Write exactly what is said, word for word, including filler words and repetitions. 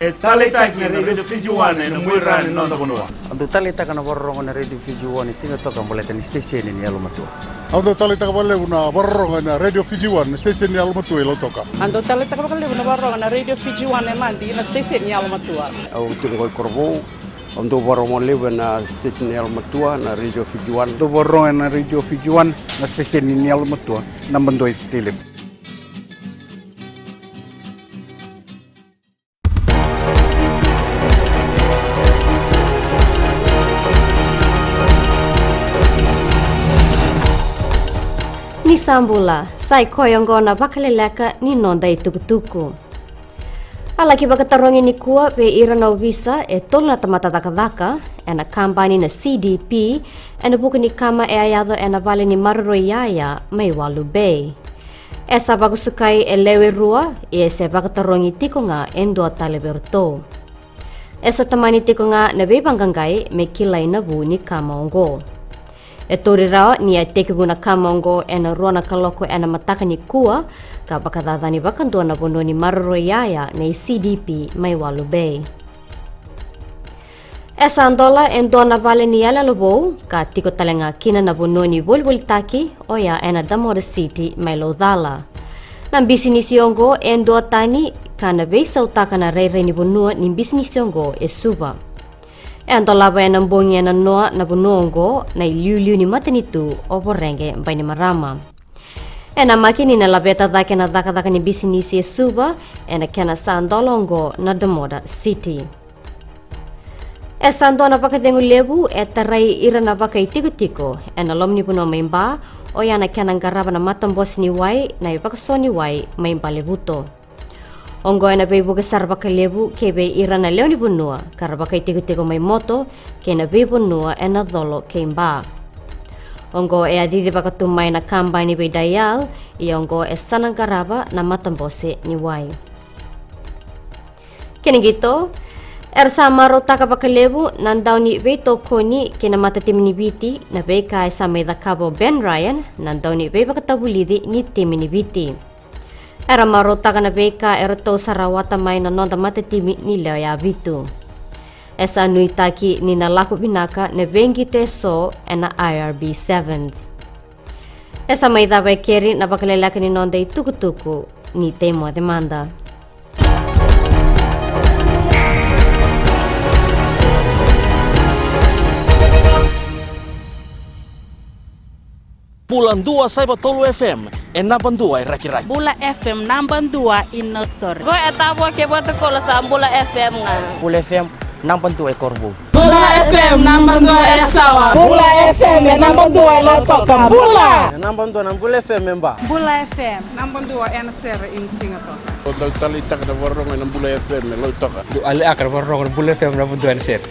E taleitaki na Radio Fiji One ena muaira ni noda vanua. Au dau taleitaka na vakarorogo na Radio Fiji One e Sigatoka baleta ni siteseni ni yalomatua. Au dau taleitaka vakalevu na vakarorogo ena Radio Fiji One na siteseni ni yalomatua i Lautoka. Au dau taleitaka vakalevu na vakarorogo na Radio Fiji One e Nadi na siteseni ni yalomatua. Au tiko qo i Korovou. Au dau vakarorogo levu ena siteseni ni yalomatua na Radio Fiji One. Dau vakarorogo ena Radio Fiji One na siteseni ni yalomatua, naba dua i Tailevu. Ni sa bula, sa i koya oqo na vakaleleka ni noda itukutuku. A laki vakatarogi nikua vei ira na ovisa e tolu na tamata cakacaka ena kabani na C D P ena vuku ni kama e a yaco ena vale ni maroroi yaya mai Walu Bay. E sa vakasukai e lewe rua, ia e se vakatarogi tiko ga e dua tale vei iratou. E sa tomani tiko ga na veivaqaqai me kilai na vu ni kama oqo. E tauri rawa ni a tekivu na kama oqo ena rua na kaloko ena mataka nikua, ka vakacacani vakadua na vanua ni maroroi yaya nei C D P mai Walu Bay. E sa dola e dua na vale ni yalayala vou ka tiko tale ga kina na vanua ni volivolitaki, oya ena Damora City mai Laucala. Na bisinisi oqo e duatani ka na veisautaka na rairai ni vanua ni bisinisi oqo e Suva. E a dolava ena bogi ena noa na vanua oqo na iliuliu ni matanitu o Voreqe Bainimarama. E namaki ni na laveta cake na cakacaka ni bisinisi e Suva ena kena sa dola oqo na Damora City. E sa dua na vakacegu levu e tarai ira na vakaitikotiko ena loma ni vanua mai Ba, oya na kena qarava na matabose ni wai na ivakaso ni wai mai Balevuto. Oqo ena veivuke sara vakalevu kei vei ira na lewe ni vanua ka ra vakaitikotiko mai Moto kei na veivanua ena colo kei Ba. Oqo e a cicivaka tu mai na kabani vei Dayal, ia oqo e sa na qarava na matabose ni wai. Kena qito, era sa marautaka vakalevu na dau ni veitokoni kei na matatimi ni Viti na veika e sa mai cakava o Ben Ryan, na dau ni veivakatavulici ni timi ni Viti. Era marautaka na veika eratou sa rawata mai na noda matatimi ni lewe ya vitu. E sa nuitaki ni na lako vinaka na veiqito eso ena I R B Sevens. E sa mai cava e keri na vakaleleka ni noda itukutuku, ni tei moce mada. Bula dua saiva tolu F M, e naba dua e Rakiraki. Bula F M naba dua i Nausori. Qo e Tavua kei Vatukoula sa Bula F M ga. Bula F M naba dua e Korovou. Bula F M naba dua e Sawa. Bula F M e naba dua e Lautoka. Bula. E naba dua na Bula F M e Ba. Bula F M naba dua ena sere i Sigatoka. Au dau taleitaka na vakarorogo ena Bula F M e Lautoka. Dau taleitaka na vakarorogo na Bula F M naba dua ena sere.